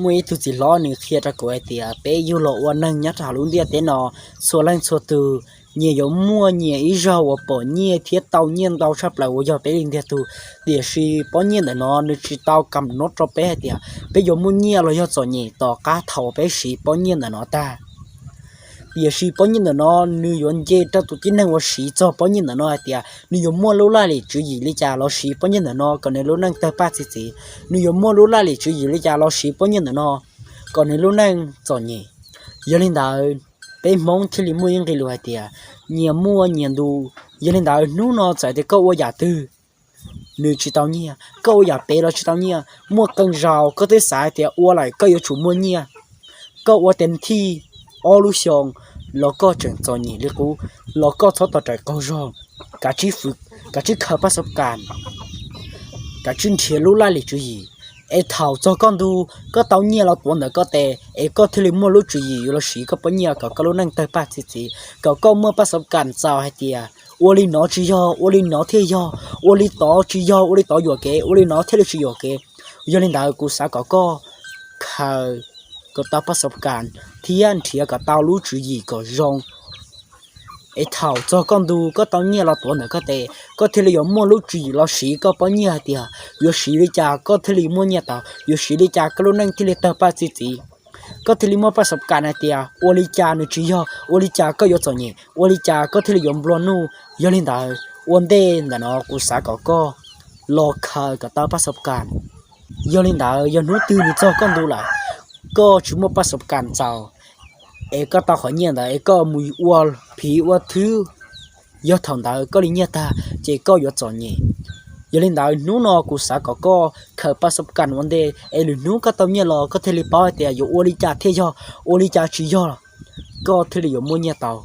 Muaj ib tug txiv hlob nws qhia rau kuv hais tias peb yug los ua neeg nyob rau hauv lub ntiaj teb no, txhua leej txhua tus nyias yuav muaj nyias ib zaug uas pom nyiaj thiab tau nyiaj ntau tshaj plaws uas yog peb li ntiag tug. Tiam sis pob nyiaj ntawm no nws tsis tau kam nod rau peb hais tias peb yuav muaj nyiaj los yog txom nyem tom qab thaum peb siv pob nyiaj ntawm no tag. Tiam sis pob nyiaj ntawm no nws yuav nce rau tus tib neeg uas siv txog pob nyiaj ntawm no hais tias nws yuav muaj lub laj lim tswv yim li cas los siv pob nyiaj ntawm no kom nws lub neej tawg paj txi txiv, nws yuav muaj lub laj lim tswv yim li cas los siv pob nyiaj ntawm no kom nws lub neej txom nyem. Yog li ntawd, peb Hmoob thiaj li muaj ib nqe lus hais tias nyias muaj nyias ntu. Yog li ntawd hnub no txawm tias koj ua yam twg nws tsis tau nyiaj, koj ua yam pem los tsis tau nyiaj. Muaj qee zaus koj twb xav hais tias ua lawm koj yuav tsum muaj nyiaj, koj ua tes thij ob lub xyoo los koj tseem txom nyem li qub, los koj txhob tos rawm qaug zog, kav tsij khaws paj xab kas, kav tsij nrhiav lub laj lim tswv yim, es thaum txog koj ntu koj tau nyiaj los tuav ntawm koj tes es koj thiaj li muaj lub tswv yim yuav los siv koj pob nyiaj kom koj lub neej tawg paj txi txiv, kom koj muaj paj xab kas txaus hais tias ua li no tsis yog, ua li no thiaj yog, ua li tod tsis yog, ua li tod yuam kev, ua li no thiaj li tsis yuam kev. Yog li ntawd kuv xav kom koj khaws kom tau paj xab kas thiab nrhiav kom tau lub tswv yim kom zoo, es thaum txog koj ntu koj tau nyiaj los tuav ntawm koj tes koj thiaj li yuav muaj lub tswv yim los siv koj pob nyiaj hais tias yuav siv li cas koj thiaj li muaj nyiaj tau, yuav siv li cas koj lub neej thiaj li tawg paj txi txiv. Koj thiaj li muaj paj xab kas hais tias ua li cas nws tsis yog, ua li cas koj yuav txom nyem, ua li cas koj thiaj li yuav nplua nuj. Yog li ntawd ua ntej ntawm no kuv xav kom koj los khaws kom tau paj xab kas. Yog li ntawd yog hnub twg nws txog koj ntu lawm, koj tsis muaj paj xab kas txaus, es koj tau qhov nyiaj ntawd es koj mus ua phiv ua thwb, yog thaum ntawd koj li nyiaj tag ces koj yuav txom nyem. Yog li ntawd hnub no kuv xav kom koj khaws paj xab kas ua ntej es lwm hnub koj tau nyiaj los koj thiaj li paub hais tias yuav ua li cas thiaj yog, ua li cas tsis yog, koj thiaj li yuav muaj nyiaj tau.